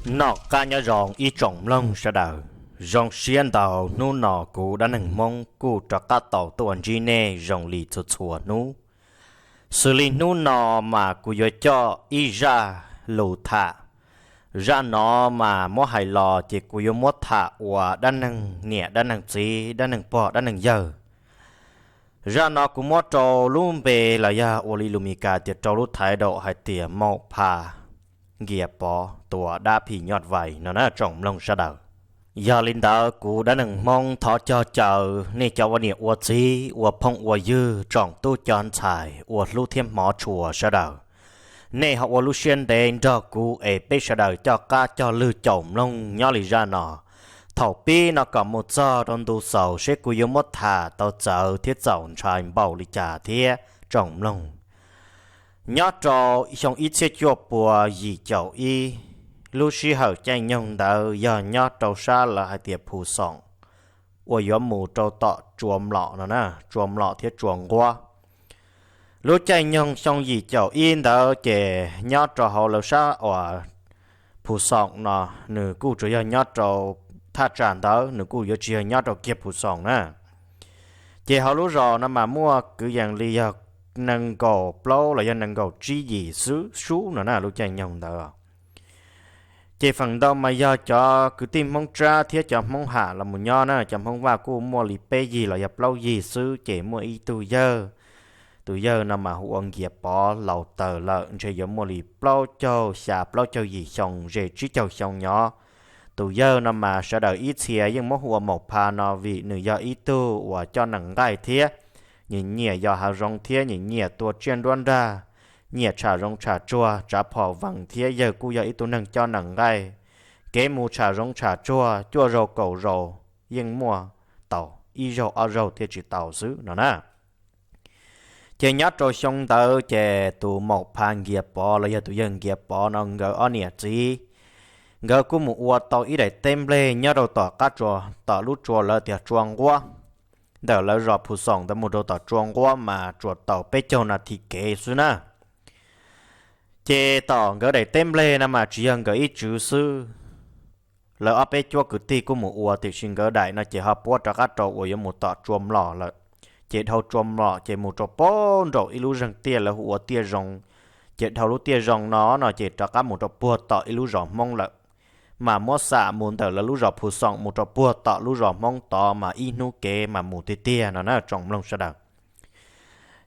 Noj qab nyob zoo ib tsoom mloog sawv daws. Zoo siab ntau hnub no kuv Dab Neeg Hmoob kuj rov qab tau tuaj ntsib nej zoo li txhua txhua hnub. Xws li hnub no mas kuv yuav coj ib zaj lus tham. Zaj no mas muab hais los ces kuv yuav muab tham ua dab neeg niam dab neeg txiv dab neeg pog dab neeg yawg. Zaj no kuv muab rau lub npe los yog ua li lus Mis Kas tias rau lub thaiv daum hais tias Maum Pha Nkias Pov tua dab phim nyuj vais no na tsoom mloog sawv daws. Yog li ntawd kuv Dab Neeg Hmoob thov cog caw nej cov ua niam ua txiv ua phooj ua ywg tsoom tub cov ntxhais ua hlub thiab hmov tshua sawv daws, nej ho ua lub siab ntev nrog kuv es peb sawv daws coj qab cog lwg caum mloog nyob li zaj no. Thaum pib no kom mus txog rau ntu xaus seb kuv yuav muab tham tau txawv thiab txaus ntshai npaum li cas thiab tsoom mloog. Nyob rau xyoo ib txhiab cuaj pua yim caum ib, lub sij hawm caij nyoog ntawd yog nyob rau sab lawv hais tias Phu Xoom uas yuav mus rau tom Tsua Mlom no na, Tsua Mlom thiab Tsua Nquab. Lub caij nyoog xyoo yim caum ib ntawd ces nyob rau hauv lawv sab uas Phu Xoom no, nws kuj tsuas yog nyob rau thaj tsam ntawd, nws kuj yuav tsis yog nyob rau kiag Phu Xoom na. Ces hauv lub zos no mas muaj kwv yees li yog nees nkaum plaub los yog nees nkaum tsib yim xwb sub no na lub caij nyoog ntawd. Ces feem ntau mas yog cov kwv tij Hmoob Tsab thiab cov Hmoob Ham los mus nyob na, cov Hmoob Vaj kuj muaj li peb yig los yog plaub yig xwb, ces muaj ib tug yawg. Tus yawg no mas hu ua Nkias Pov laus tawm lawm ntshe yuav muaj li plaub caug xya plaub caug yim xyoo ze tsib caug xyoo nyob. Tus yawg no mas sawv daws ib txhia yeej muab hu ua Maum Pha no vim nws yog ib tug uas coj nees nqaij thiab nyiam nyiam yos hav zoov thiab nyiam nyiam tua tsiaj nruab nrag, nyiam tsham zoov tsham tsuag tsav phom vees thiab yawg kuj yog ib tug neeg coj nees nqaij. Kev mus tsham zoov tsham tsuag cuaj zaug kaum zaus yeej muaj tau ib zaug ob zaug thiaj tsis tau xwb no na. Ces nyob rau xyoo ntawd ces tus Maum Pha Nkias Pov los yog tus yawg Nkias Pov no nkawd ob niam txiv, nkawd kuj mus ua tau ib daim teb nplej nyob rau tom qab tsua, tom lub tsua lawv tias Tsua Nquab. Ntawm lawv zos Phu Xoom ntawd mus rau tom Tsua Nquab mas tsuas tau peb caug nas this kev xwb na. Ces tom nkawd daim teb nplej no mas tsis yog nkawd ib tswv xwb, lawv ob peb cuab kwv tij kuj mus ua, tiam sis nkawd daim no ces ho puab rov qab rau uas yuav mus tom Tsua Mlom lawm. Ces dhau Tsua Mlom ces mus rau puag nraum ib lub zeeg tiaj lawv hu ua Tiaj Zoo. Ces dhau lub Tiaj Zoo no no ces rov qab mus rau puag tom ib lub zos Hmoob lawm. Mas muab xam mus ntawm lawv lub zos Phu Xoom mus rau puag tom lub zos Hmoob tod mas ib hnub kev mas mus tiag tiag no na tsoom mloog sawv daws.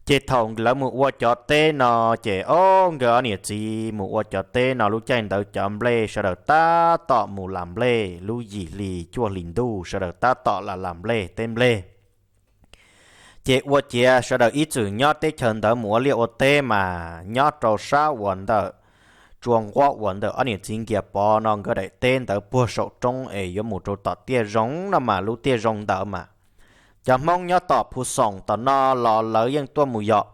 Ces thaum lawv mus ua cov teb no, ces ob nkawd ob niam txiv mus ua cov teb no lub caij ntawd cov nplej sawv daws tab tom mus las nplej, lub yim hli cuaj hli ntuj sawv daws tab tom las las nplej teb nplej. Ces ua ciav sawv daws ib txwm nyob teb chaws ntawd mus ua liaj ua teb mas nyob rau sab uas ntawm Tsua Nquab uas ntawm ob niam txiv Nkias Pov no nkawd daim teb ntawd puag saum roob es yuav mus rau tom Tiaj Zoo no mas lub Tiaj Zoo ntawd mas cov Hmoob nyob tom Phu Xoom tom no los lawv yeej tuaj mus yos.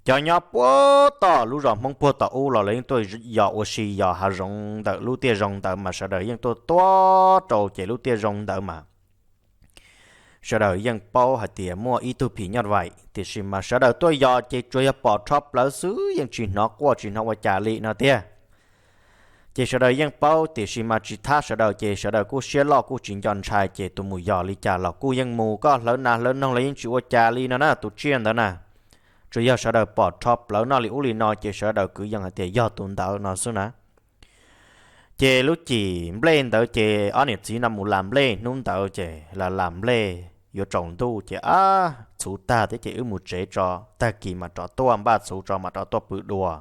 Cov nyob puag tom lub zos Hmoob puag tom ub los lawv yeej tuaj yos ua si yos hav zoov ntawm lub Tiaj Zoo ntawd mas sawv daws yeej tuaj tuab rau ces lub Tiaj Zoo ntawd mas sawv daws yeej paub hais tias muaj ib tug phim nyuj vais, tiam sis mas sawv daws tuaj yos ces tsuas yog pom rho plawv xwb yeej tsis hnov quaj tsis hnov ua cas li no tiag. Ces sawv daws yeej paub tiam sis mas tsis thab sawv daws ces sawv daws kuj siab loj kuj tsis nco ntshai ces tus mus yos li cas los kuj yeej mus, koj hlawv nas hlawv noog los yeej tsis ua cas li no na tus tsiaj ntawd na. Tsuas yog sawv daws pom rho plawv noj li ub li no ces sawv daws kwv yees hais tias yog tus ntawd no xwb na. Ces lub cim nplej ntawd ces ob niam txiv no mus las nplej hnub ntawd ces las las nplej yuav tsaus ntuj ces ab txhuv tag thiab ces wb mus tsev tso, tag kis mas rov tuaj, npaj txhuv tso mas rov tuaj pw dua.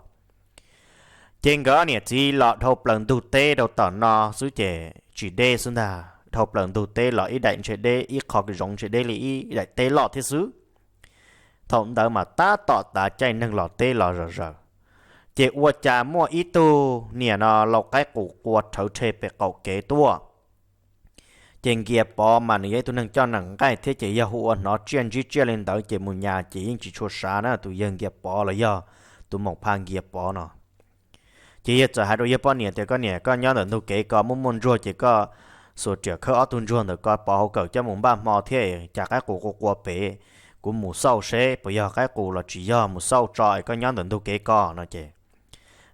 Ces nkawd ob niam txiv los dhau plaws ntug teb rau tom no xwb ces tsis deb xwb ntag, dhau plaws ntug teb los ib daim ntshe deb ib qho zoov ntshe deb li ib daim teb loj thiab xwb. Thaum ntawd mas tab tom tav caij neeg los teb los zom zaws, ces ua cas muaj ib tug niam no lau qaib qus qua rhawv rhe pem qaum kev tuaj. Ces Nkias Pov mas nws yog ib tug neeg coj nees nqaij thiab ces yog hu ua hnov tsiaj ntsib tsiaj li ntawd ces mus nyas ces yeej tsis tshua sav na, tus yawg Nkias Pov los yog tus Maum Pha Nkias Pov no. Ces yawg txawm hais rau yawg poj niam tias koj niam, koj nyob ntawm ntug kev ko muaj muaj ntsuag ces koj xuas riam khawb ob tug ntsuag ntawd ko pov hauv kawm coj mus npaj hmo thiab, cas qaib qus qua qua pem, kuv mus xauj seb puas yog qaib qus los tsis yog, mus xauj tso es koj nyob ntawm ntug kev ko no ces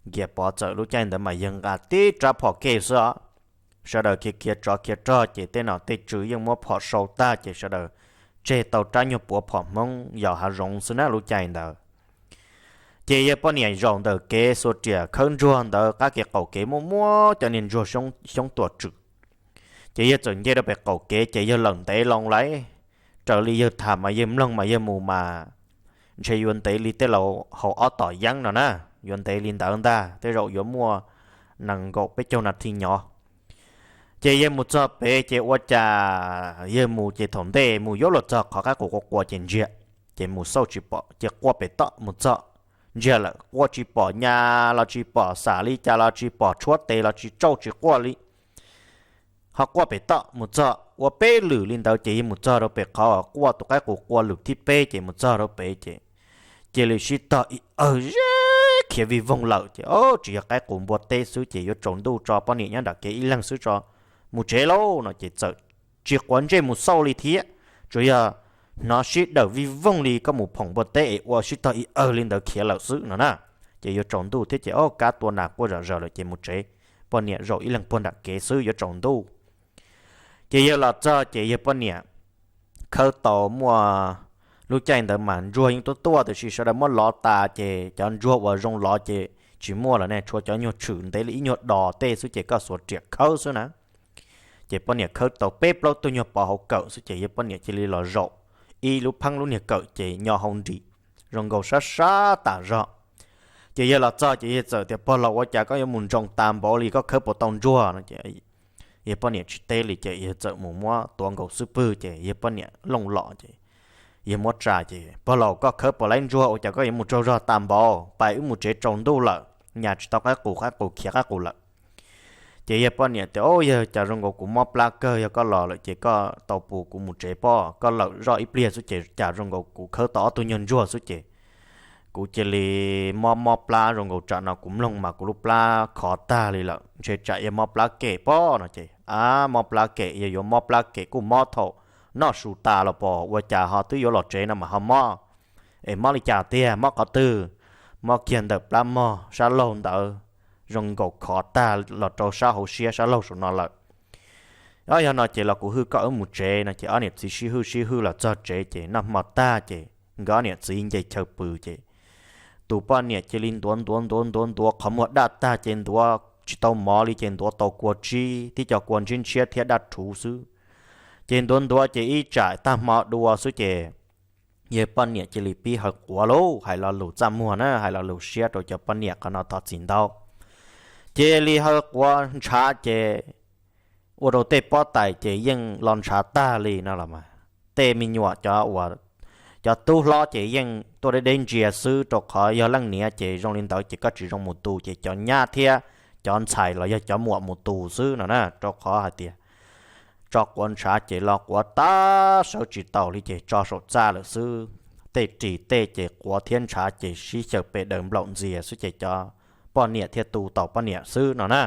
Nkias Pov txawm lub caij ntawd mas yawg nqa tib rab phom kej xwb os. Sawv daws khiav khiav tsov khiav rog ces tej nom tej tswv yeej muab phom sau tag ces sawv daws tseg tau rab nyuag puav phom Hmoob yos hav zoov xwb na lub caij ntawd. Ces yawg poj niam zaum ntawm kev xuas riam khawb ntsuag ntawd qab kev qaum kev muaj muab cov niag ntsuag xyoob tuam tswm. Ces yawg txawm nce rau pem qaum kev ces yawg lawm ntev loo lawm. Raws li yawg tham mas yawg mloog mas yawg mus mas ntshe yuav ntev li tej laus haus ob tom yeeb no na, yuav ntev li ntawd ntag, tej zaum yuav muaj nees nkaum peb caug nas this nyov. Ces yawg mus txog pem ces ua cas yawg mus ces thaum ntej mus yuav luag txog qhov qaib qus qua qua ces ntsiag, ces mus xauj tsis pom ces qua pem toj mus txog, ntsiag lawm, qua tsis pom nyas los tsis pom, xam li cas los tsis pom, tshuab tes los tsis tsauj tsis quaj li. Ho qua pem toj mus txog ua peb lwm li ntawd ces yawg mus txog rau pem qhov quaj tus qaib qus qua lwm thib peb ces mus txog rau pem ces cia li sib tog ib awg zeb khiav vij voog lawm ces, o, tsis yog qaib qus npua teb xwb ces yuav tsaus ntuj tso, poj niam nyob nram kev ib leeg xwb tso, mus tsev lauj no ces txawm tsis quav ntsej mus xauj li thiab, tsuas yog hnov sib dawm vij voog li koj mus phoom npua teb es ua sib tog ib awg li ntawd khiav lawm xwb no na. Ces yuav tsaus ntuj thiab ces, o, kab tua nas quaj zom zaws lawm ces mus tsev, poj niam zaum ib leeg puag nram kev xwb yuav tsaus ntuj. Ces yawg los txog ces yawg poj niam khawb tau muaj, lub caij ntawd mas ntsuag yeej tuaj tuaj tiam sis sawv daws muab lov tas ces cov ntsuag uas zoo lov ces tsis muaj lawm ne, tshuav cov nyuag tshwm ntev li ib nyuag dos tej xwb ces koj xuas riam khawb xwb na. Ces poj niam khawb tau peb plaub tug nyuag pov hauv kawm xwb ces yawg poj niam cia li los zaum ib lub pheeb lub niag kawm ces nyo hau nrim zoo nkaus sab sab tas zog. Ces yawg los txog ces yawg txawm tias, pog laus, ua cas koj yuav mus ntsoos tas npaum li, koj khawb puas tau ntsuag no ces yawg poj niam tsis teb li ces yawg txawm mus muab tuav nkaus xub pwg ces yawg poj niam looj los ces yawg muab tsa ces, pog laus, koj khawb puas laib ntsuag ua cas koj yuav mus tsaug zog tas npaum, pais wb mus tsev tsaus ntuj lawm, nyas tsis tau qaib qus, qaib qus khiav qaib qus lawm. Ces yawg poj niam tias, o, yawg, cas zoo nkaus kuv mob plab kawg, yog koj los lawm ces koj tau pus kuv mus tsev pob, koj lawm zoj ib pliag xwb ces cas zoo nkaus kuv khawb tau ob tug nyuag ntsuag xwb ces kuv cia li mob mob plab, zoo nkaus tsam no kuv mloog mas kuv lub plab khov tag li lawm, ntshe tsam yog mob plab kem pob no ces, a, mob plab kem, yog yuav mob plab kem kuj mob thaum noj su tas los pom, ua cas ho twb yuav los tsev no mas ho mob, es mob li cas tiag, mob qhov twg? Mob kiag ntawm plab mog sab laug ntawd, zoo nkaus khov tag los rau sab hauv siab sab laug saum no lawm. O, yog no ces los kuv hwj koj wb mus tsev no ces ob niam txiv sib hwj sib hwj los txog tsev ces noj hmo tag ces nkawd ob niam txiv nce chaw pw ces tus poj niam cia li ntuav ntuav ntuav ntuav ntuav qhov muag daj tag ces ntuav tsis tau mov li ces ntuav tau kua tsib, tib co kua ntshiab ntshiab thiab daj rhuv xwb. Ces ntuav ntuav ces ib tsam tag hmo dua xwb ces yawg poj niam cia li pib haw quav lauj, hais lo lus txaj muag na, hais lo lus siab rau cov poj niam qhov no thov txim ntau. Cia li haw quav ntshav ces ua rau tej pob tais ces yeej los ntshav tag li no los mas. Tej me nyuam cov uas, cov tub hlob ces yeej tuaj deb deb ntsia xwb, rau qhov yog leej niam ces zoo li ntawd ces koj tsis zoo mus tu ces cov nyab thiab cov ntxhais los yog cov muam mus tu xwb no na, rau qhov hais tias tso quav ntshav ces los quav tag sawv tsis taus li ces tso saum txaj lawm xwb. Tej ris tej ces quav thiab ntshav ces sib xyaw pes daws nplaum ntxias xwb ces cov poj niam thiaj tu tau poj niam xwb no na.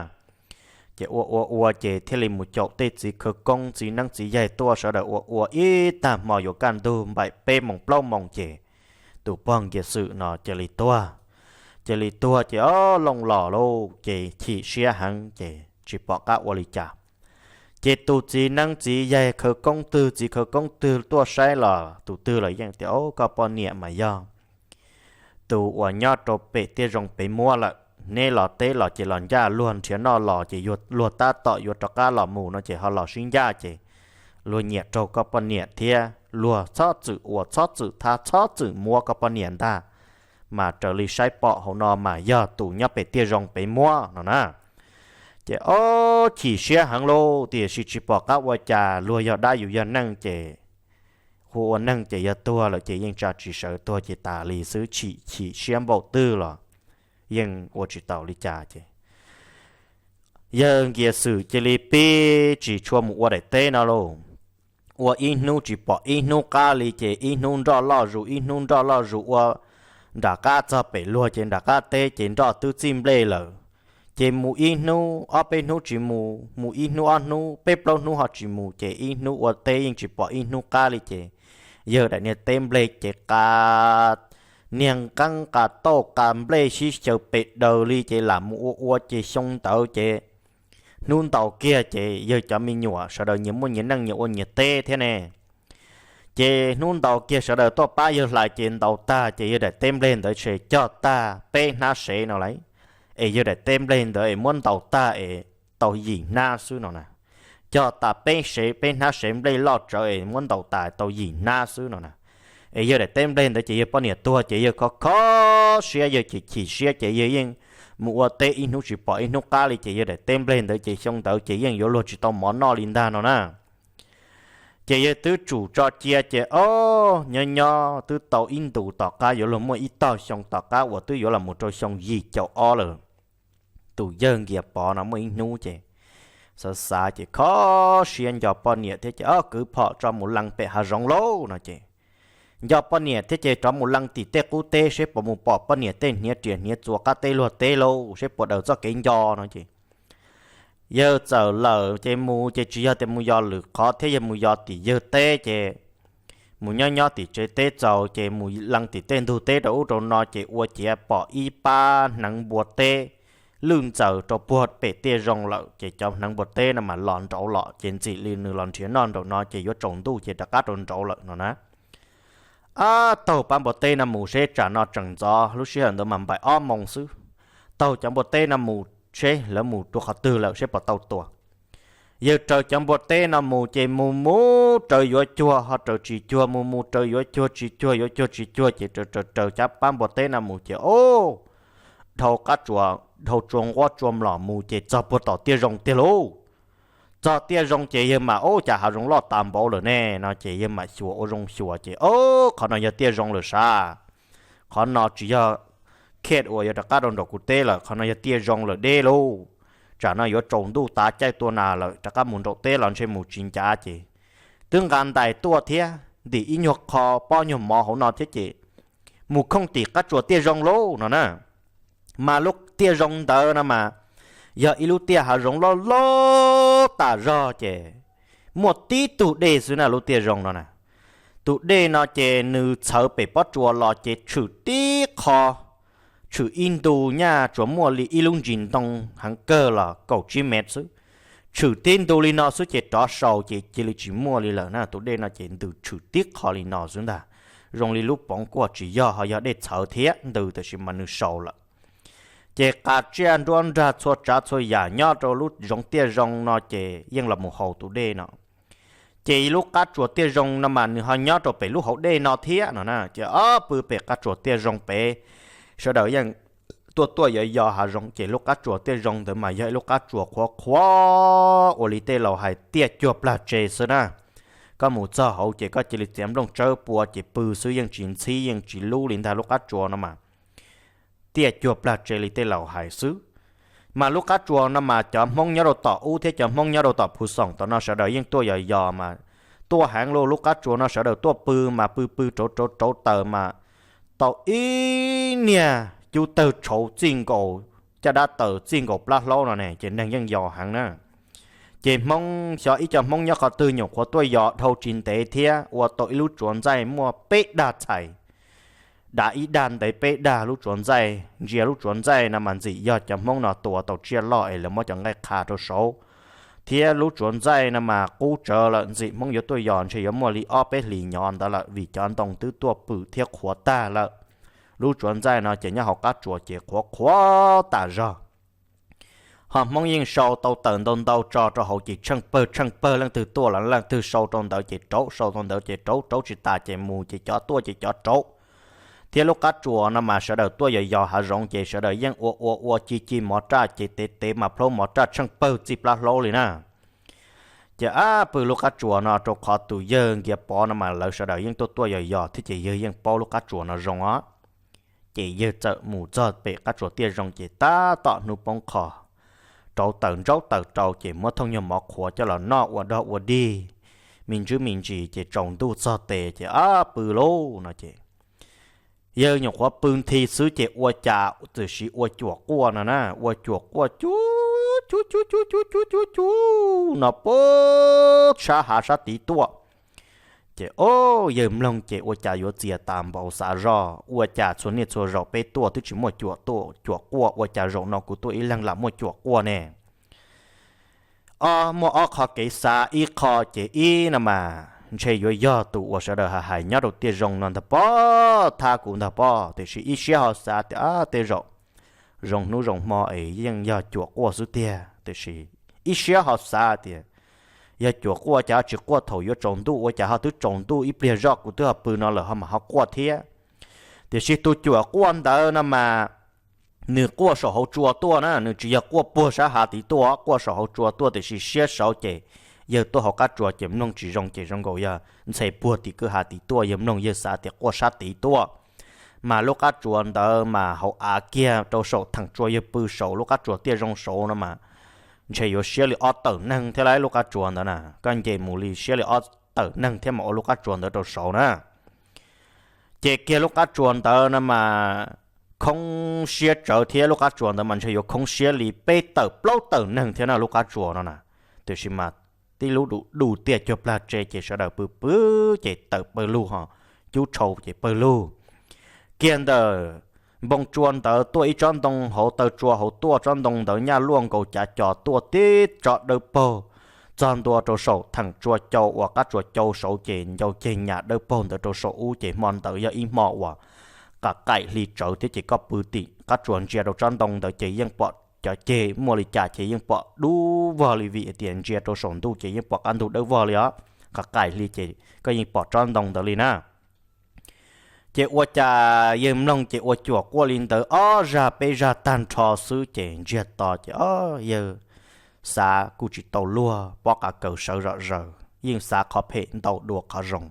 Ces ua ua ua ces thiaj li mus caum tej txiv khawv koob txiv neeb txiv yaig tuaj, sawv daws ua ua ib tag hmo yuav kaj ntug npaim peb moos plaub moos ces tus pog Nkias Xwm no cia li tuag. Cia li tuag ces o, looj los lauj ces chim siab heev ces tsis pom qab ua li cas. Ces tus txiv neeb txiv yaig khawv koob twg txiv khawv koob twg tuaj saib los tus twg los yeej tias, o, koj poj niam mas yog tus uas nyob rau pem tiaj zoo pem muab lawm, neb los teb los ces los ncaj, luag nrhiav noj los ces luag tab tom yuav rov qab los mus no ces ho los sib ncaj ces luag nyiam raug koj poj niam thiab luag txhob txwm ua txhob txwm thab txhob txwm muab koj poj niam ntag, mas raws li saib pom hauv no mas yog tus nyob pem tiaj zoo pem muab no na. Ces o, chim siab heev lauj, tiam sis tsis pom qab ua cas, luag yog dab yus yog neej ces hu ua neeg ces yog tuag lawm ces yeej tsa tsis sawv, tuag ces tas li xwb, chim chim siab npaum twg los yeej ua tsis tau li cas ces yawg Nkias Xwm cia li pib tsis tshua mus ua daim teb no lauj. Ua ib hnub tsis pom ib hnub qab li ces ib hnub nroj loj zus ib hnub nroj loj zus, ua nram qab txog pem luag ces nram qab teb ces nroj twb txij nplej lawm. Ces mus ib hnub ob peb hnub tsis mus, mus ib hnub ob hnub peb plaub hnub ho tsis mus ces ib hnub ua teb yeej tsis pom ib hnub qab li ces yawg daim niag teb nplej ces qa niag nqeeb nqa tauj nqa nplej sib xyaw pes daws li ces lam mus ua ua ces xyoo ntawd ces hnub ntaus kiag ces yawg cov me nyuam sawv daws nyias muaj nyias neej nyias ua nyias teb thiab ne. Ces hnub ntaus kiag sawv daws tuaj pab yawg hlais ces ntaus tag ces yawg daim teb nplej ntawd ces cog tag peb hnab sev no lauj. Es yawg daim teb nplej ntawd es muab ntaus tag es tau yim hnab xwb no na. Cog tas peb sev, peb hnab sev nplej loj tsawv es muab ntaus tas tau yim hnab xwb no na. Es yawg daim teb nplej ntawd ces yawg poj niam tuag ces yawg kho kho siab, yawg chim chim siab ces yawg yeej mus ua teb ib hnub tsis pom ib hnub qab li ces yawg daim teb nplej ntawd ces xyoo ntawd ces yeej yuav luag tsis tau mov noj li ntag no na. Ces yawg twb tsum tso cia ces ob nyob nyob twb tau ib ntus tom qab yuav luag muaj ib tog xyoo tom qab uas twb yuav los mus rau xyoo yim caum ob lawm. Tus yawg Nkias Pov no muaj ib hnub ces xav xav ces kho siab nco poj niam thiab ces ob kwv phom tso mus lees pem hav zoov lauj no ces nco poj niam thiab ces rov mus lees tim tej qub teb seb puas mus pom poj niam tej hniav riam hniav txuas qab teb luag teb lauj, seb puas daws txoj kev nco no ces yawg txawm lawm ces mus ces tsis yog tias mus yos lwm qhov thiab, yawg mus yos tim yawg teb ces mus nyob nyob tim tsev teb txaus ces mus lees tim tej ntug teb rau ub rau no ces ua ciav pom ib pab hneev npua teb lwj ntxaws rau puag pem tiaj zoo lawm ces cov hneev npua teb no mas los nraud los ces ntxim li nws los nrhiav noj nraum no ces yuav tsaus ntuj ces rov qab rau nraud lawm no na. Ab, taug pab npua teb no mus seb, tsam no tseem ntxov, lub sij hawm ntawd mas npaim ob moos xwb. Taug cov npua teb no mus seb lawv mus rau qhov twg lawm seb puas tau tua. Yawg raws cov npua teb no mus ces mus mus raws yuav cuag ho raws tsis cuag, mus mus raws yuav cuag tsis cuag, yuav cuag tsis cuag ces raws raws raws cov pab npua teb no mus ces o, dhau qab tsuas, dhau tsua nquab tsua mlom mus ces txog puag tom tiaj zoo tiag lauj. Txog tiaj zoo ces yawg mam, o, cas hav zoov loj tas npaum lawm ne no ces yawg mam xyuas ua zoo xyuas ces o, qhov no yog tiaj zoo lawm sav. Qhov no tsis yog khej uas yuav rov qab rau nraum kuv teb lawm, qhov no yog tiaj zoo lawm deb lauj. Tsam no yuav tsaus ntuj tav caij tua nas lawm, rov qab mus nraum teb los ntshe mus tsis ncav ces twb nqa ntais tuaj thiab, ntim ib nyuag qho pob nyuag mov hauv no thiab ces mus khooj tim qab tsuas tiaj zoo lauj no na. Mas lub tiaj zoo ntawd no mas yog ib lub tiaj hav zoov loj loj tas zog ces muaj tib tug dej xwb na lub tiaj zoo no na. Tus dej no ces nws txhawv pem pob tsuas los ces tshwm tib qho, tshwm ib ntu nyaj tsuas muaj li ib lub ntsis ntoo heev kawg los kaum tsib mev xwb. Tshwm tib ntu li no xwb ces rov sau ces cia li tsis muaj li lawm na. Tus dej no ces ntws tshwm tib qho li no xwb ntag, zoo li lub poov kuaj tsis yog ho yog dej txhawv thiab ntws tab sis mas nws sau lawm. Ces qas tsiaj nruab nrag txhua tsav txhua yam nyob rau lub zoov tiaj zoo no ces yeej los mus haus tus dej no. Ces lub qab tsuas tiaj zoo no mas nws ho nyob rau pem lub hauv dej no thiab no na. Ces ob pw pem qab tsuas tiaj zoo pem, sawv daws yeej tuaj tuaj yos yos hav zoov ces lub qab tsuas tiaj zoo ntawd mas yog ib lub qab tsuas qhuav qhuav ua li tej laus hais tiaj cuag plag tse xwb na. Koj mus txog hauv ces koj cia li txiav nplooj tsawb pua ces pw xwb yeej tsis ntxhib yeej tsis lub li ntag lub qab tsuas no mas tiaj cuag plag tse li tej laus hais xwb. Mas lub qab tsuas no mas cov Hmoob nyob rau tom ub thiab cov Hmoob nyob rau tom Phu Xoom tom no sawv daws yeej tuaj yos yos mas tuaj heev lauj. Lub qab tsuas no sawv daws tuaj pw mas pw pw rauv rauv rauv taws mas tau ib niag cub tawg tshauv txij nkaus caj dab taws txij nkaus plab hlaub no ne ces neeg yeej yos heev na. Ces Hmoob xyov ib co Hmoob nyob qhov twg nyuam qhuav tuaj yos dhau tsis ntev thiab ua tau ib lub tsuav ntxaij muaj peb dag txhais, dav ib dag ntev peb dag lub tsuav ntxaij. Ntsia lub tsuav ntxaij no mas ntxim yog cov Hmoob no tua tau tsiaj loj es lawv muab cov nqaij qha rau saud, thiab lub tsuav ntxaij no mas qub tsawv lawm, ntxim Hmoob yuav tuaj yos ntshe yuav muaj li ob peb hlis nyov ntawd lawm vim cov ntoo twb tuaj pw thiab qhuav tag lawm. Lub tsuav ntxaij no ces nyob hauv qab tsuas ces qhuav qhuav tas zog. Ho Hmoob yeej sau tau taws ntau ntau tso rau hauv ces tsheej pawg tsheej pawg, leej twg tuaj los leej twg sau rau ntawd ces rauv, sau rau ntawd ces rauv, rauv tsis tas ces mus ces cov tuaj ces cov rauv. Thiab lub qab tsuas no mas sawv daws tuaj yos yos hav zoov ces sawv daws yeej ua ua ua ci ci mov raj ces tev tev mas plaub mov raj tsheej pawg txij plab hlaub li na. Ces ab pw lub qab tsuas no rau qhov tus yawg Nkias Pov no mas lawv sawv daws yeej tuaj tuaj yos yos thiab ces yawg yeej paub lub qab tsuas no zoo os. Ces yawg txawm mus txog pem qab tsuas tiaj zoo ces tab tom hnub poob qho, rauv taws ntsaub taws rau ces muab thooj nyuag mov qhuav coj los noj ua dog ua dig, me ntsis me ntsis ces tsaus ntuj txog tes ces ab pw lauj no ces yawg nyuam qhuav pw nthi xwb ces ua cas txawm sis ua cuam quaj no na, ua cuam quaj cuab cuab cuab cuab cuab cuab cuab cuab cuab no puag sab hav sab tid tuaj. Ces o, yawg mloog ces ua cas yuav txias tas npaum xav zoj, ua cas txhua niaj txhua zaus peb tuaj twb tsis muaj cuam tuaj, cuam quaj, ua cas zaum no kuv tuaj ib leeg lam muaj cuam quaj ne? O, muaj ob qho kev xav, ib qho ces ib no mas ntshe yuav yog tus uas sawv daws hais hais nyob rau tiaj zoo no ntag pob, thab kuv ntag pob, tiam sis ib siab ho xav tias tej zaum zoo hnub zoo hmo es yeej yog cuam quaj xwb tiag, tiam sis ib siab ho xav tias yog cuam quaj cas tsis quaj thaum yuav tsaus ntuj, ua cas ho twb tsaus ntuj ib pliag zoj kuv twb ho pw no lawm ho mas ho quaj thiab. Tiam sis tus cuam quaj ntawd no mas nws quaj saum hauv tsua tuaj na, nws tsis yog quaj puag sab hav tid tuaj, quaj saum hauv tsua tuaj, tiam sis siab saud ces yawg tuaj hauv qab tsua ces mloog tsis zoo, ces zoo nkaus yog ntxhe puag tim kwj ha tid tuaj, yawg mloog yawg xav tias quaj sab tid tuaj. Mas lub qab tsua ntawd mas hauv av kiag rau saum theem tsua, yawg pw saud lub qab tsua tiaj zoo saud no mas ntshe yuav siab li ob tawm neeg thiab lauj, lub qab tsua ntawd na, koj nce mus li siab li ob tawm neeg thiab mas ua lub qab tsua ntawd rau saud na. Ces kiag lub qab tsua ntawd no mas khoob siab tsawv thiab, lub qab tsua ntawd mas ntshe yuav khoob siab li peb tawm plaub tawm neeg thiab na lub qab tsua no na. Tiam sis mas tib lub du du tiaj cuag plag tse ces sawv daws pw pw ces tawm pawg lug ho cub tshau ces pawg lug. Kiag ntawm npoo tsua ntawd tuaj ib tsob ntoo hauv taw tsua hauv tuaj, tsob ntoo ntawd nyaj luaj nkaus cav co tuaj tib tsob dawb paug txog ntua rau saum theem tsua cau uas qab tsua cau saud ces ncau ceg nyam dawb paug ntawd rau saum ub ces hmo ntawd yog ib hmo uas qas qaim hli tsawv thiab ces koj pw tim qab tsua ntsia rau tsob ntoo ntawd ces yeej pom cov ceg muaj li cas ces yeej pom dub vog li vim tias ntsia rau saum ntuj ces yeej pom qab ntug dawb vog li os. Qas qaim hli ces koj yeej pom tsob ntoo ntawd li na. Ces ua cas yawg mloog ces ua cuam quaj li ntawd ob zaj peb zaj tag nrho xwb ces ntsiag to ces o, yawg xav kuj tsis tau luag, pob qa kaws sawv zom zaws, yeej xav qhov phem ntau dua qhov zoo.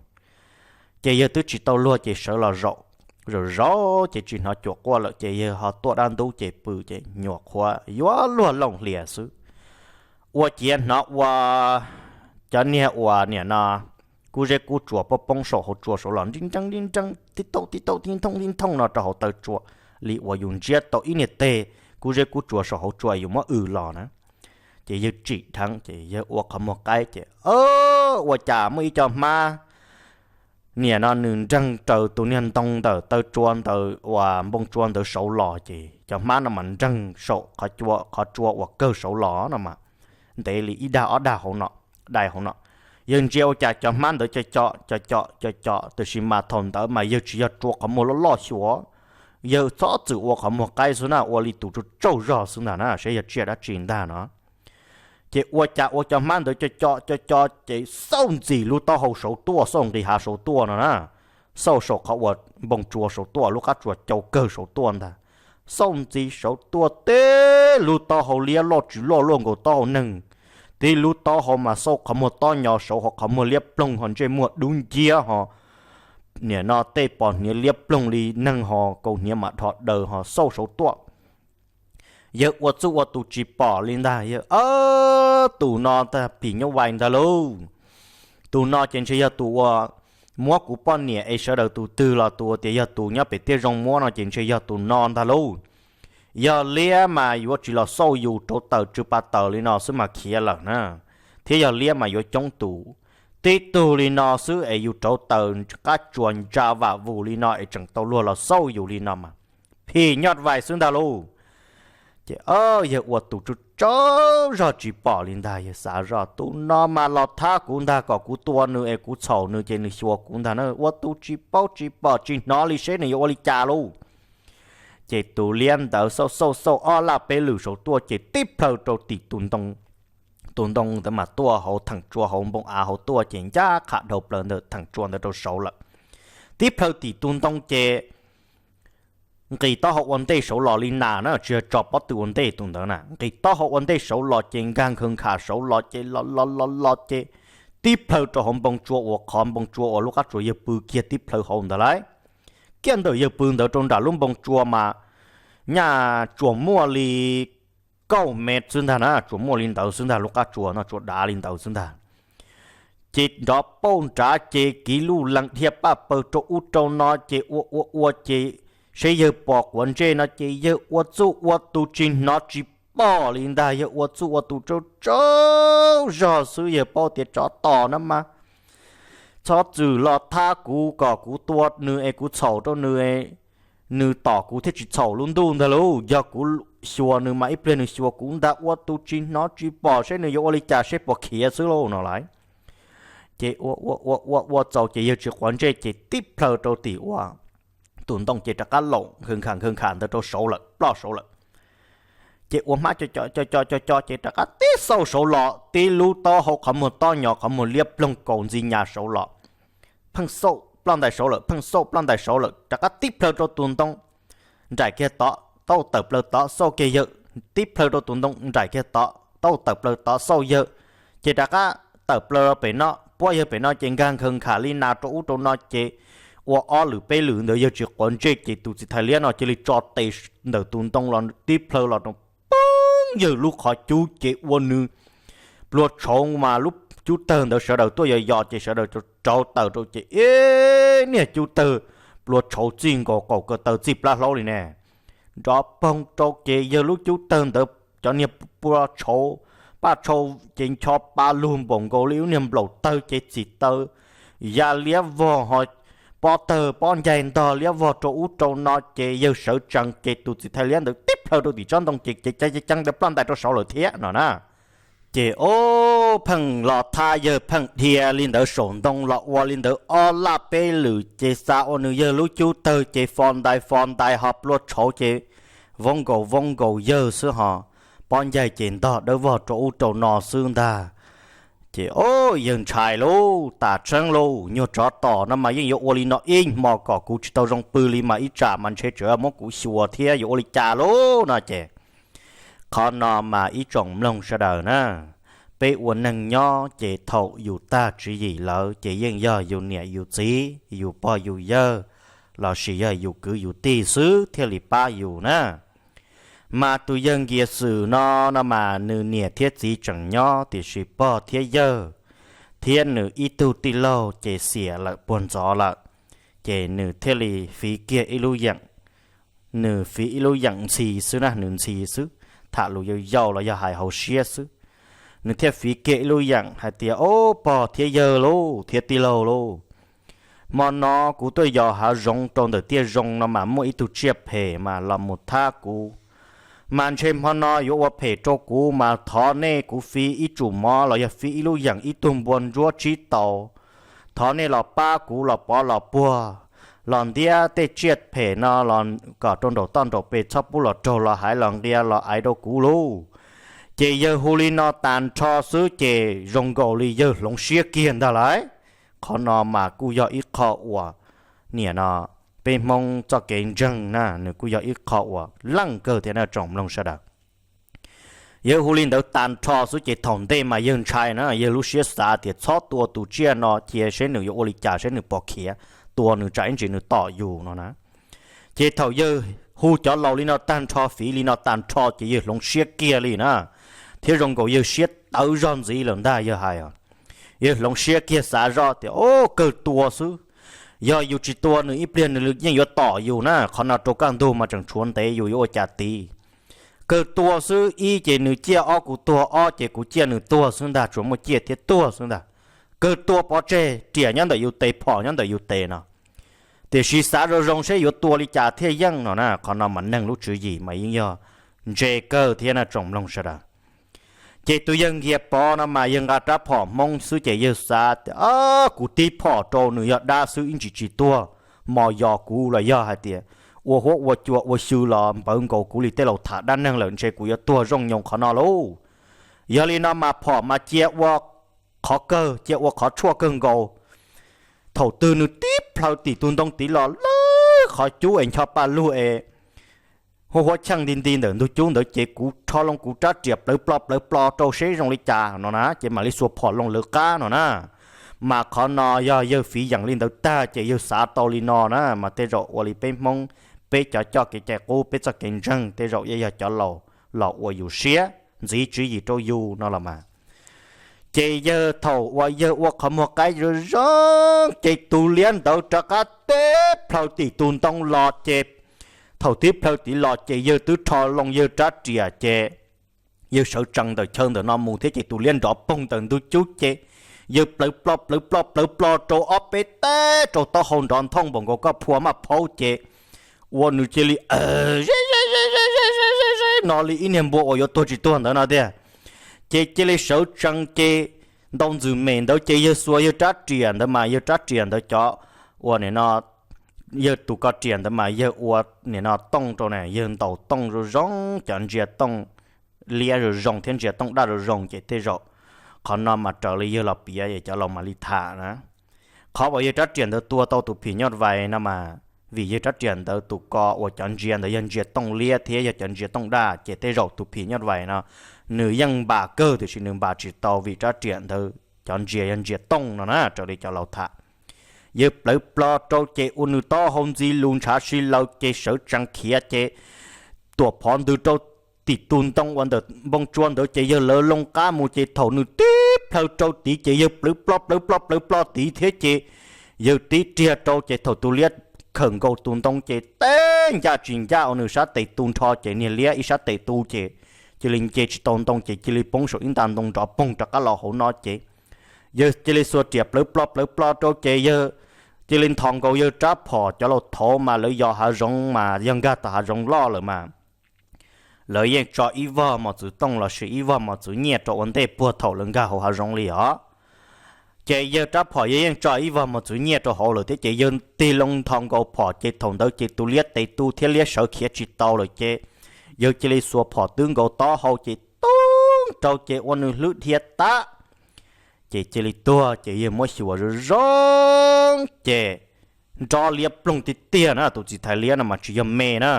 Ces yawg twb tsis tau luag ces sawv los zaum, zaum zaum ces tsis hnov cuam quaj lawm ces yawg ho tuaj dab ntub ces pw ces nyuam qhuav yuav luag looj hlias xwb. Ua ciav hnov ua cov niag uas niam no kub zeb kub tsuas poob poob saum hauv tsua saud los nrib nreeb nrib nreeb tib tauj tib tauj tib thooj tib thooj no rau hauv taw tsua li uas yus ntsiab tau ib niag teg kub zeb kub tsuas saum hauv tsua yus muab w los na. Ces yawg tsim dheev ces yawg ua qhov muag qaib ces ua cas muaj ib co hmab niam no nws nreeg raws tus niag ntoo ntawm taw tsua ntawd uas npoo tsua ntawd saud los ces cov hmab no mas nreeg saum qhov tsua uas kawg saud los no mas ntev li ib dag ob dag hauv no, dai hauv no. Yawg ntsia ua cas cov hmab ntawd co co co co co co, tiam sis mas thaum ntawd mas yawg tsis yog rua qhov muag loj loj xyuas, yawg txhob txwm ua qhov muag qaib xwb na, ua li tus tsaug tsaug zog xwb ntag na, saib yog tsiaj dab tsi ntag no. Ces ua cas ua cov hmab ntawd co co co co ces xauj ntxis lub taub hau saud tuaj, xauj nqis hav saud tuaj no na, xauj saum qhov uas npoo tsua saud tuaj, lub qab tsua cau kawg saud tuaj ntag. Xauj ntxis saud tuaj teb lub taub hau liab loj tsis loj luaj nkaus taub hau neeg, tib lub taub hau mas xauj qhov muag tob nyo saud ho qhov muag liab ploog ho ntsej muag dub nciab ho niam no tej pos hniav liab ploog li neeg ho kaus hniav mas dhos daws ho xauj saud tuaj. Yawg ua txuj ua tus tsis pom li ntag, yawg, tus no tag phim nyuj vais ntag lauj. Tus no ces ntshe yog tus uas muab kuv poj niam es sawv daws tus twg los tus uas tias yog tus nyob pem tiaj zoo muab no ces ntshe yog tus no ntag lauj. Yog liab mas yuav tsis los xauj yus rauv taws tsw pa taws li no xwb mas khiav lawm na. Thiab yog liab mas yuav coob tus, tib tug li no xwb es yus rauv taws qab tsuas ntsa vam vus li no es tseem tau luag los xauj yus li no mas phim nyuj vais xwb ntag lauj. Ces yawg ua tus tsaug tsaug zog tsis pom li ntag, yawg xav zoj tus no mas los thab kuv ntag, kom kuv tua nws es kuv txhaum nws ces nws xyuas kuv ntag na, ua tus tsis paub tsis pom tsis hnov li seb nws yuav ua li cas lauj. Ces tus liab ntawd xauj xauj xauj ob laj peb lwm saud tuaj ces tib plhaw rau tim tus ntoo ntawd mas tuaj hauv theem tsua hauv npoo av hauv tuaj ces ncaj qha dhau plaws ntawm theem tsua ntawd rau saud lawm. Tib plhaw tim tus ntoo ces nqis taub hau ua ntej saud los li nas na, tsis yog tso pob tw ua ntej tus ntawd na, nqis taub hau ua ntej saud los ces nkag nkhawv nkham saud los ces los los los los ces tib plhaw rau hauv npoo tsua uas qhov npoo tsua uas lub qab tsua yawg pw kiag tib plhaw hauv ntawd lauj. Kiag ntawm yawg pw ntawd rau nram lub npoo tsua mas nyaj tsuas muaj li kaum mev xwb ntag na, tsuas muaj li ntawd xwb ntag, lub qab tsua no tsuas dav li ntawd xwb ntag. Ces nrov pauj nrad ces kiv luj lees dhia paj paws rau ub rau no ces ua ua ua ces seb yawg pom quav ntsej no ces yawg ua txuj ua tus tsis hnov tsis pom li ntag, yawg ua txuj ua tus tsaug tsaug zog xwb, yawg paub tias tsov tom no mas txhob txwm los thab kuv kom kuv tua nws es kuv txhaum rau nws, nws tom kuv thiaj tsis txhaum lub ntuj ntag lauj. Yog kuv xyuas nws mas ib pliag nws xyuas kuv ntag, ua tus tsis hnov tsis pom seb nws yuav ua li cas seb puas khiav xwb lauj no lauj. Ces ua ua ua ua ua txaus ces yawg tsis quav ntsej ces tib plhaw rau tim ua tus ntoo ces rov qab laum nkhawj nkha nkhawj nkha ntawd rau saud lawm, ploj saud lawm. Ces ua hmab co co co co co ces rov qab tib xauj saud los, tib lub taub hau qhov muag tob nyos qhov muag liab ploog kaus ntxi nyas saud los, pheej xauj ploj ntais saud lawm, pheej xauj ploj ntais saud lawm, rov qab tib plhaw rau tus ntoo nraim kiag tod, tau tawm plaws tod xauj kiag yawg, tib plhaw rau tus ntoo nraim kiag tod, tau tawm plaws tod xauj yawg, ces rov qab tawm plaws pem no puab yawg pem no ces nkag nkhawj nkham li nas rau ub rau no ces ua ob lwm peb lwm ntawd yawg tsis quav ntsej ces tus txiv thais liab no cia li tso tes ntawm tus ntoo los tib plhaw los rau poob yawg lub qhov cub ces ua nws plua tshauv mas lub cub tawg ntawd sawv daws tuaj yos yos ces sawv daws rauv taws rau ces ib niag cub tawg plua tshauv txij nkaus qaum ko taw txij plab hlaub li ne. Nrov poog rau ces yawg lub cub tawg ntawd cov niag plua tshauv paj tshau ces ncho pa lug npaum nkaus li lub niag nplaum tawg ces txim taw ya liab vog ho pob tawg pob ncaig ntog liab vog rau ub rau no ces yawg sawv tsees ces tus txiv thais liab ntawd tib plhaw rau tim tsob ntoo ces ceev ceev ntawd ploj ntais rau saud lawm thiab no na. Ces ob pheej los thab yawg pheej dhia li ntawd saum ntoo los ua li ntawd ob laj peb lwm ces xav ua nws yawg lub cub tawg ces fo ntais fo ntais ho plua tshauv ces voob nkaus voob nkaus yawg xwb ho pob ncaig ces ntog dawb vog rau ub rau no xwb ntag. Ces ob yawg ntshai lauj, tas tseeb lauj, nyuag tsov tom no mas yeej yuav ua li no ib hmo kom kuv tsis tau zoo pw li mas ib tsam mas ntshe tseem muab kuv xyuas thiab yuav ua li cas lauj no ces qhov no mas ib tsoom mloog sawv daws na, peb ua neeg nyob ces thaum yus tag tswv yim lawm ces yeej yog yus niam yus txiv, yus pog yus yawg, lossis yog yus kwv yus tij xwb thiaj li pab yus na. Mas tus yawg Nkias Xwm no, no mas nws niam thiab txiv tseem nyob tiam sis pog thiab yawg thiab nws ib tug tij laug ces xiam lawm puag ntxov lawm, ces nws thiaj li fiv kiag ib lub yeem, nws fiv ib lub yeem ntxhi xwb na, nws ntxhi xwb, tham lus yau yau los yog hais hauv siab xwb. Nws thiaj fiv kiag ib lub yeem hais tias, Ob, pog thiab yawg lauj, thiab tij laug lauj, hmo no kuv tuaj yos hav zoov rau ntawm tiaj zoo no mas muaj ib tug tsiaj phem mas los mus thab kuv, mas ntshe hmo no yuav ua phem rau kuv mas thov nej, kuv fiv ib tsum mov los yog fiv ib lub yeem ib tug npua ntsuab tsib taus, thov nej los pab kuv los pov los puag, los ntiab tej tsiaj phem no los kom rau nraum toj nraum pes txhob pub los raug los haiv los nqia los aiv rau kuv lauj. Ces yawg hu li no tag nrho xwb ces zoo nkaus li yawg hloov siab kiag ntag lauj. Qhov no mas kuj yog ib qho uas, niam no, peb Hmoob txoj kev ntseeg na nws kuj yog ib qho uas leej kawg thiab na tsoom mloog sawv daws. Yawg hu li ntawd tag nrho xwb ces thaum ntej mas yawg ntshai na, yawg lub siab xav tias txhob tua tus tsiaj no cia seb nws yuav ua li cas, seb nws pom khiav, tua nws tsam ib ntsis nws tom yus no na. Ces thaum yawg hu cov laus li no tag nrho, fiv li no tag nrho ces yawg hloov siab kiag li na, thiab zoo nkaus yawg siab tawv zog ntxiv lawm ntag yawg hais. Yawg hloov siab kiag xav zoj tias, Ob, kawg tua xwb, yog yus tsis tua nws ib pliag nws yeej yuav tom yus na, qhov no rau kaj ntug mas tseem tshuav ntev yus yuav ua cas tid. Kawg tua xwb, ib ces nws ciaj ob kuv tuag, ob ces kuv ciaj nws tuag xwb ntag, tsuas muaj ciaj thiab tuag xwb ntag. Kawg tua pov tseg, riam nyob ntawm yus tes, phom nyob ntawm yus tes no. Tiam sis xav zoo zoo seb yuav tua li cas thiaj yeej no na, qhov no mas neeg lub tswv yim mas yeej yog ntse kawg thiab na tsoom mloog sawv daws. Ces tus yawg Nkias Pov no mas yawg nqa rab phom Hmoob xwb ces yawg xav tias, Kuv tib phom rau nws yog dab xwb ib ntsis tsis tuag, mos yos kuv los yog hais tias ua huab ua cua ua xyw los npawv nkaus kuv li tej laus tham dab neeg lawm ntshe kuv yuav tuag zoo nyoos qhov no lauj. Yog li no mas phom mas cia ua qhov kawg, cia ua qhov tshuaj kawg nkaus. Thaum twg nws tib plhaw tim tus ntoo tid los lawv qhov cub es ncho paj lug es hu huab cheej nti nti ntawm ntug cub ntawd ces kuv rho loo kuv rab riam plawv plo plawv plo rau seb zoo li cas no na, ces mam li xuas phom loo lawv qab no na. Mas qhov no yog yawg fiv yeem li ntawd tag ces yawg xav tau li no na, mas tej zaum ua li peb Hmoob, peb cov coj kev cai qub, peb txoj kev ntseeg tej zaum yog cov laus los ua yus siab ntxiv tswv yim rau yus no los mas. Ces yawg thaum uas yawg ua qhov muag qaib zoo zoo ces tus liab ntawd rov qab tib plhaw tim tus ntoo los ces thaum tib plhaw tid los ces yawg twb rho loo yawg rab riam ces yawg sawv tsees ntawm chaw ntawm no mus thiab ces tus liab nrov poog ntawm ntug cub ces Yawg plawv plo plawv plo plawv plo rau ob peb teg rau taub hau nrov nthooj npaum nkaus koj phua maj phaub ces ua nws cia li ze ze ze ze ze ze ze no li ib niag npua uas yuav tuag tsis tuag ntawd no tiag. Ces cia li sawv tsees ces ntau ntxwm mem ntawd ces yawg xuas yawg rab riam ntawd mas yawg rab riam ntawd cov ua nim no yawg tus ko riam ntawd mas yawg ua nim no tooj rau na, yawg ntaus tooj zoo zoo, cov ntsia tooj liab zoo zoo thiab ntsia tooj daj zoo zoo ces tej zaum qhov no mas raws li yawg los piav es cov laus mam li tham na. Qhov uas yawg rab riam ntawd tua tau tus phim nyuj vais no mas vim yawg rab riam ntawd tus ko uas cov ntsia ntawd yog ntsia tooj liab thiab yog cov ntsia tooj daj ces tej zaum tus phim nyuj vais no nws yeej npam kawg tiam sis nws npam tsis tau vim rab riam ntawd cov ntsia yog ntsia tooj no na raws li cov laus tham. Yawg plawv plo rau ces ua nws taub hau ntxi lus ntshav si laws ces sawv tsees khiav ces tuam phov ntws rau tim tus ntoo uas ntawm npoo tsua ntawd ces yawg lawv loo qab mus ces thaum nws tib plhaw rau tid ces yawg plawv plo plawv plo plawv plo tid thiab ces yawg tib riag rau ces thaum tus liab khawm nkaus tus ntoo ces teb ncaj tsis ncaj ua nws sab tes tu nrho ces niag liab ib sab tes tu ces cia li nce tsis tau ntoo ces cia li poob saum ib nta ntoo nrov poog rov qab los hauv no ces yawg cia li xuas riam plawv plo plawv plo rau ces yawg cia li nthos nkaus yawg rab phom. Cov laus thaud mas lawv yos hav zoov mas yog nkag tau hav zoov loj lawm mas lawv yeej tso ib vog mos txwv tooj lossis ib vog mos txwv nyiaj rau ua ntej puag thaum lawv nkag hauv hav zoov li os. Ces yawg rab phom yawg yeej tso ib vog mos txwv nyiaj rau hauv lawm thiab ces yawg tig loo nthos nkaus phom ces thaum ntawd ces tus liab tes tu thiab liab sawv khiav tsis tau lawm ces yawg cia li xuas phom twb nkaus taub hau ces tub rau ces ua nws hlwb dhia tag ces cia li tuag ces yawg muab xyuas zoo zoo ces nrov liab ploog tiag tiag na, tus txiv thais liab no mas tsis yog me na.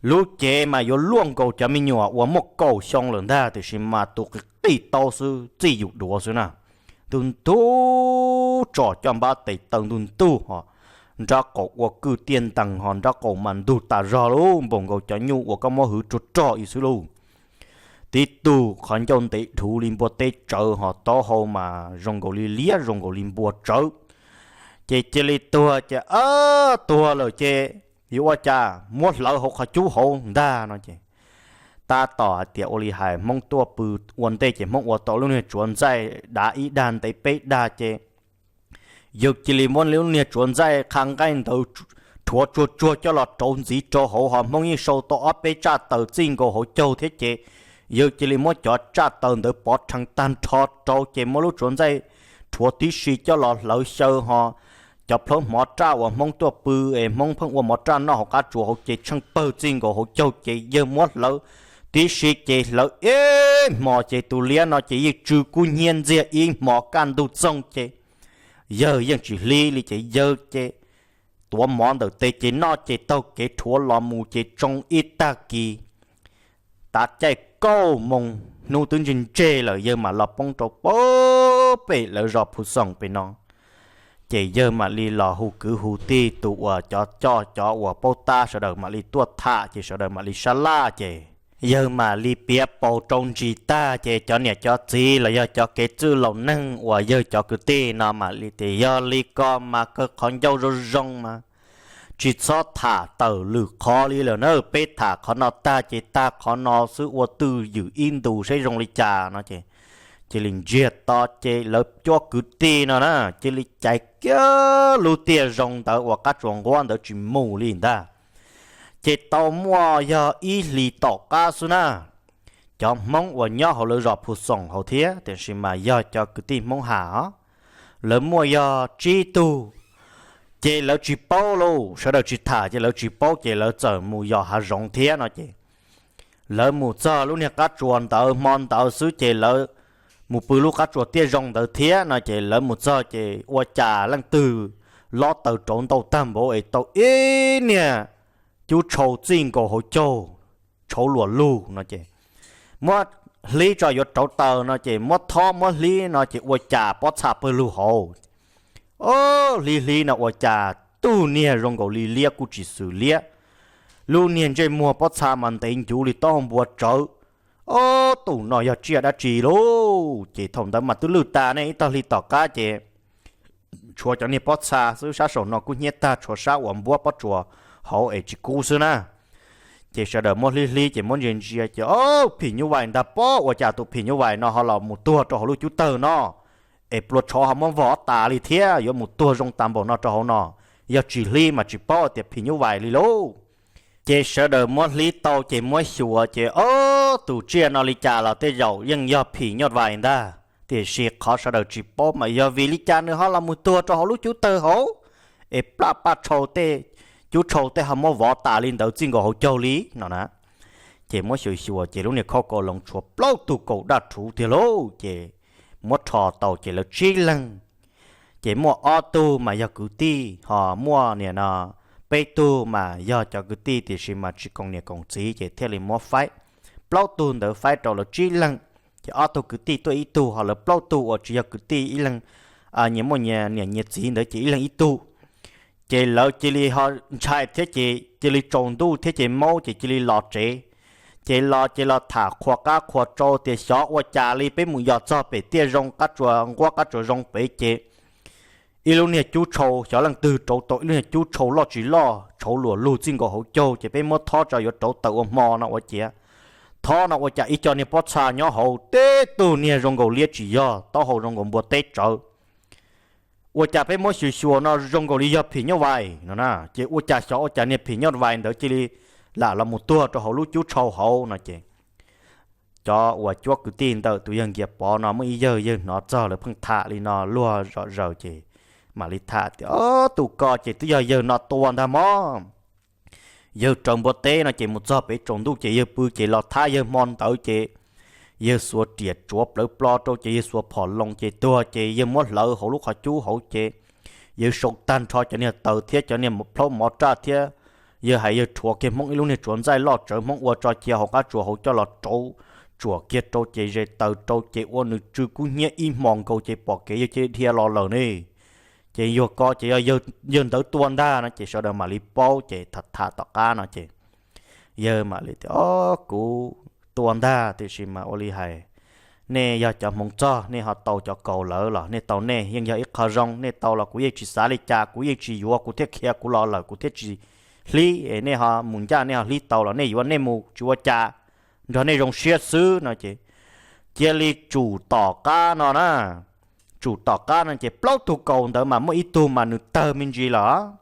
Lub cev mas yuav luaj nkaus cov me nyuam uas muaj kaum xyoo lawm ntag tiam sis mas tus qis qis taub xwb txij yus duav xwb na. Ntug ntug tsom coj npab tes taw ntug ntug ho nrab qaum ua kwj tiaj ntees ho nrab qaum mas ntug tas zog lub npaum nkaus cov nyuj uas koj muab hwv rog rog ib xwb lauj. Tib tug qhov ncauj ntev dhuv li npua teb tsawv ho taub hau mas zoo nkaus li liab zoo nkaus li npua tsawv. Ces cia li tuag ces tuag lawm ces yuav ua cas muab hlawv hauv qhov cub hauv ntag no ces tab tom hais tias ua li hais Hmoob tuaj pw ua ntej ces Hmoob ua tau lub niag tsuav ntxaij dav ib dag ntev peb dag ces yawg cia li muab lub niag tsuav ntxaij qha nqaij ntawd rhuav tsuag tsuag coj los rauv ntxiv rau hauv ho Hmoob yeej sau tau ob peb tsaj taws txij nkaus hauv caug thiab ces yawg cia li muab cov tsaj taws ntawd pov rhees tag nrho rau ces muab lub tsuav ntxaij rhuav tib si coj los hlawv xyaw ho cov plhaub hmov raj uas Hmoob tuaj pw es Hmoob pheej ua mov raj noj hauv qab tsuas hauv ces tsheej pawg txij nkaus hauv caug ces yawg muab hlawv tib si ces hlawv ib hmos ces tus liab no ces yeej tsw kub hnyiab ntxiag ib hmos kaj ntug txoog ces yawg yeej tsis hlib li ces yawg ces tuav mov ntawm tes ces noj ces taug kev rhuav los mus ces tsoo ib tag kis tav caij kaum moos hnub twb ntseg ntseg lawm yawg mam los poob rau pem lawv zos Phu Xoom pem no. Ces yawg mam li los hu kwv hu tij tus uas cov coj cov uas paub tab sawv daws mam li tuaj tham ces sawv daws mam li sab laj ces yawg mam li piav paus rau ntsis tag ces cov niam cov txiv los yog cov kev txwj laus neeg uas yawg cov kwv tij no mam li tias yog li ko mas kawg qhov ncauj zoo zoo mas tsis txhob tham tawm lwm qhov li lawm na, peb tham qhov no tag ces tag qhov no xwb ua twj ywm ib ntus saib zoo li cas no ces cia li ntsiag to ces lawv cuab kwv tij no na cia li cais kiag lub tiaj zoo ntawd uas qab tsuas nquab ntawd tsis mus li ntag. Ces tau muaj yog ib hlis tom qab xwb na, cov Hmoob uas nyob hauv lawv zos Phu Xoom hauv thiab tiam sis mas yog cov kwv tij Hmoob Ham os, lawv muaj yog tsib tug, ces lawv tsis paub lauj, sawv daws tsis tham ces lawv tsis paub ces lawv txawm mus yos hav zoov thiab no ces lawv mus txog lub niag qab tsuas ntawd hmo ntawd xwb ces lawv mus pw lub qab tsuas tiaj zoo ntawd thiab no ces lawv mus txog ces ua cas leej twg lob taws rauv ntau tag npaum es tau ib niag cub tshau txij nkaus hauv caug tshauv luam lug no ces muab hlib tso yuav rauv taws no ces muab thob muab hlib no ces ua cas pob txha pawg lug hauv. Ob, hlib hlib no ua cas tug niag zoo nkaus li liab kuj tsis xws liab, lub niag ntsej muag pob txha mas ntev ncuv li taub hau npua tsawv. Ob, tus no yog tsiaj dab tsi lauj? Ces thaum ntawd mas twb lwj tas ne, ib tog hli tom qab ces tshuav cov niag pob txha xwb, sab saum no kub hnyiab tag, tshuav sab uas npuab pob tsuas hauv es tsis kub xwb na. Ces sawv daws muab hlib hlib ces muab ntsia ntsia ces ob, phim nyuj vais ntag pob, ua cas tus phim nyuj vais no ho los mus tuag rau hauv lub cub tawg no? es pluas tshauv ho muab vov tas li thiab, yuav mus tuag zoo tas npaum no rau hauv no, yog tsis hlib mas tsis paub tias phim nyuj vais li lauj. Ces sawv daws muab hlib tau ces muab xyuas ces, o, tus tsiaj no li cas los tej zaum yeej yog phim nyuj vais ntag, tiam sis qhov sawv daws tsis paub mas yog vim li cas nws ho los mus tuag rau hauv lub cub tawg hauv, es plaj paj tshau tej, cub tshau tej ho muab vov tas li ntawd txij nkaus hauv caug li no na. Ces muab xyuas xyuas ces lub niag khauj kaus loos tshuav plaub tug kaus daj rhuv tiag lauj. Ces muab rho tau ces lawv tsib leeg, ces muaj ob tug mas yog kwv tij, ho muaj niam no peb tug mas yog cov kwv tij tiam sis mas tsis koom niam koom txiv, ces thiaj li muab faib, plaub tug ntawd faib rau lawv tsib leeg. Ces ob tug kwv tij tuaj ib tug, ho lawv plaub tug uas tsis yog kwv tij ib leeg, nyias muaj nyias niam nyias txiv ntawd ces ib leeg ib tug. Ces lawv cia li ho ntshai thiab ces cia li tsaus ntuj thiab ces maub ces cia li los tsev. Ces los ces los tham qhuas qab qhuas rau tias xyov ua cas li peb mus yos txog pem tiaj zoo qab tsuas nquab qab tsuas zoo pem ces ib lub niag cub tshau, xyov leej twg rauv tau ib lub niag cub tshau loj tsis loj tshauv luam lug txij nkaus hauv caug ces peb muab thob tso yuav rauv taws ua hmo no ua ciav, thob no ua cas ib co niag pob txha nyob hauv teb tug niag zoo nkaus liab tsis yog, taub hau zoo nkaus npua teb tsawv. Ua cas peb muab xyuas xyuas no zoo nkaus li yog phim nyuj vais no na, ces ua cas xyov ua cas niag phim nyuj vais ntawd cia li lam los mus tuag rau hauv lub cub tshau hauv no ces cov uas cuab kwv tij ntawm tus yawg Nkias Pov no muaj ib yawg, yawg hnov txog lawv pheej tham li no luag zom zaws ces mam li tham tias, o, tus ko ces twb yog yawg no tua ntag mog. Yawg raws npua teb no ces mus txog pem tsaus ntuj ces yawg pw ces los thab yawg hmo ntawd ces yawg xuas riam tsuav plawv plo rau ces yawg xuas phom loo ces tuag ces yawg muab hlawv hauv lub qhov cub hauv ces yawg sau tag nrho cov niag taws thiab cov niag plaub mov raj thiab yawg hais yawg rhuav kiag Hmoob ib lub niag tsuav ntxaij loj tsawv Hmoob ua tso cia hauv qab tsuas hauv coj los rauv tsuam kiag rau ces zes taws rau ces ua nws tsw kub hnyiab ib hmos nkaus ces pom kev yawg cia li dhia los lawm ne. Ces yawg ko ces yog yawg ntawd tua ntag no ces sawv daws mam li paub ces tham tham tom qab no ces yawg mam li tias, o, kuv tua ntag tiam sis mas ua li hais, nej yog cov hmoov txog nej ho tau cov kaus lawm los nej tau nej yeej yog ib qho zoo, nej tau los kuv yeej tsis xav li cas, kuv yeej tsis yuav, kuv thiaj khiav kuv los lawm kuv thiaj tsis hlib, nej ho mus ncaj nej ho hlib tau los nej yuav nej mus tsis ua cas, nrog nej zoo siab xwb no ces cia li tsum tom qab no na. Tsum tom qab no ces plaub tug kaus ntawd mas muaj ib tug mas nws tawg me ntsis lawm.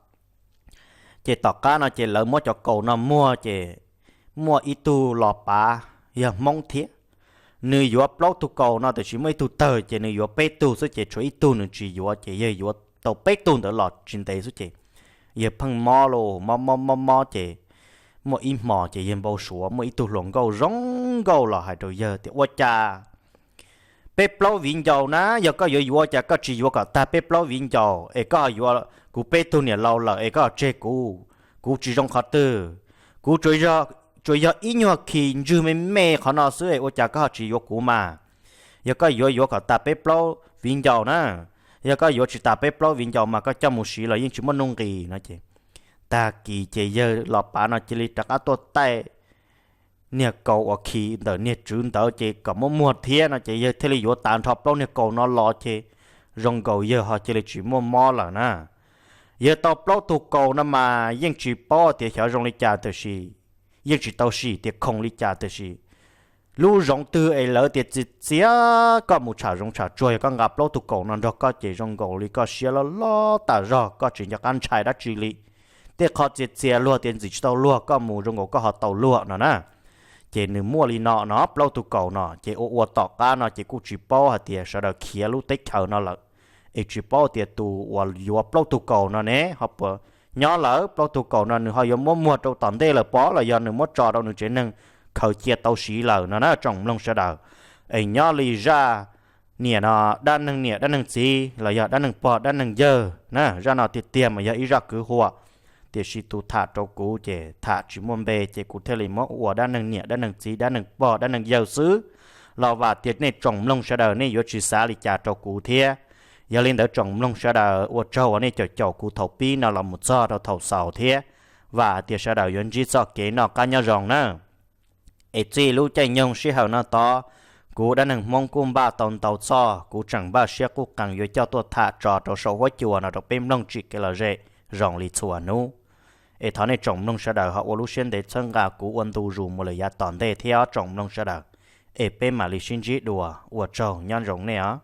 Ces tom qab no ces lawv muab cov kaus no muag ces muaj ib tug los pav yog Hmoob thiab, nws yuav plaub tug kaus no tiam sis muaj ib tug tawg ces nws yuav peb tug xwb ces tshuav ib tug nws tsis yuav ces yawg yuav tau peb tug ntawd los tsis ntev xwb ces yawg pheej mob los mob mob mob mob ces muaj ib hmos ces yawg npau suav muaj ib tug hluas nkauj zoo nkauj los hais rau yawg tias, ua cas peb plaub viv ncaus na, yog koj yuav yuav cas koj tsis yuav kom tag peb plaub viv ncaus es koj ho yuav kuv peb tug niam laus lawm es koj ho tseg kuv, kuv tsis zoo qhov twg. Kuv tsuas yog ib nyuag khi ntswg me me qhov no xwb es ua cas koj ho tsis yuav kuv mas. Yog koj yuav yuav kom tas peb plaub viv ncaus na, yog koj yuav tsis tas peb plaub viv ncaus mas koj coj mus siv los yeej tsis muaj nuj nqis no ces tag kis ces yawg los pav no cia li rov qab tuaj taij niag kaus uas khi ntawm niag tswv ntawd ces kom muab muag thiab no ces yawg thiaj li yuav tas nrho plaub niag kaus no los ces zoo nkaus yawg ho cia li tsis muaj mob lawm na. Yawg tau plaub tug kaus no mas yeej tsis paub tias xyov zoo li cas tiam sis, yeej tsis tau sim tias khoom li cas tiam sis lub zoov twg es lawv tias txias txias koj mus tsham zoov tsham tsuag yog koj nqa plaub tug kaus no nrog koj ces zoo nkaus li koj siab loj loj tas zog koj tsis nco qab ntshai dab tsi li. Tej qho txias txias luag tias ntxim tsis tau luag koj mus zoo nkaus koj ho tau luag no na. Ces nws muaj li no no plaub tug kaus no ces ua ua tom qab no ces kuj tsis paub hais tias sawv daws khiav lub teb chaws no lawm, es tsis paub tias tus uas yuav plaub tug kaus no ne ho puas nyob lawm, plaub tug kaus no nws ho yuav muab muag rau tom ntej lawm pob los yog nws muab tso rau nws tsev neeg khaws cia tau siv lawm no na tsoom mloog sawv daws. Es nyob li zaj niam no, dab neeg niam dab neeg txiv los yog dab neeg pog dab neeg yawg na, zaj no tiag tiag mas yog ib zaj kwv huam, tiam sis tus tham rau kuv ces tham tsis muaj npe ces kuv thiaj li muab ua dab neeg niam dab neeg txiv dab neeg pog dab neeg yawg xwb. Los vam tias nej tsoom mloog sawv daws nej yuav tsis xav li cas rau kuv thiab. Yog li ntawd tsoom mloog sawv daws ua tsaug uas nej caum caum kuv thaum pib no los mus txog rau thaum xaus thiab. Vam tias sawv daws yuav ntsib txoj kev noj qab nyob zoo na. Es txij lub caij nyoog sij hawm no tod, kuv dab neeg Hmoob kuj npaj tau ntau txoj, kuv tseem npaj siab quj qees yuav coj tuaj tham tso rau saum huab cua no rau peb mloog tsim kev lom zem zoo li txhua hnub. Es thov nej tsoom mloog sawv daws ho ua lub siab ntev txhawb nqa kuv ua ntu zus mus lawm yav tom ntej thiab os tsoom mloog sawv daws. Es peb mam li sib ntsib dua, ua tsaug nyob zoo nej os.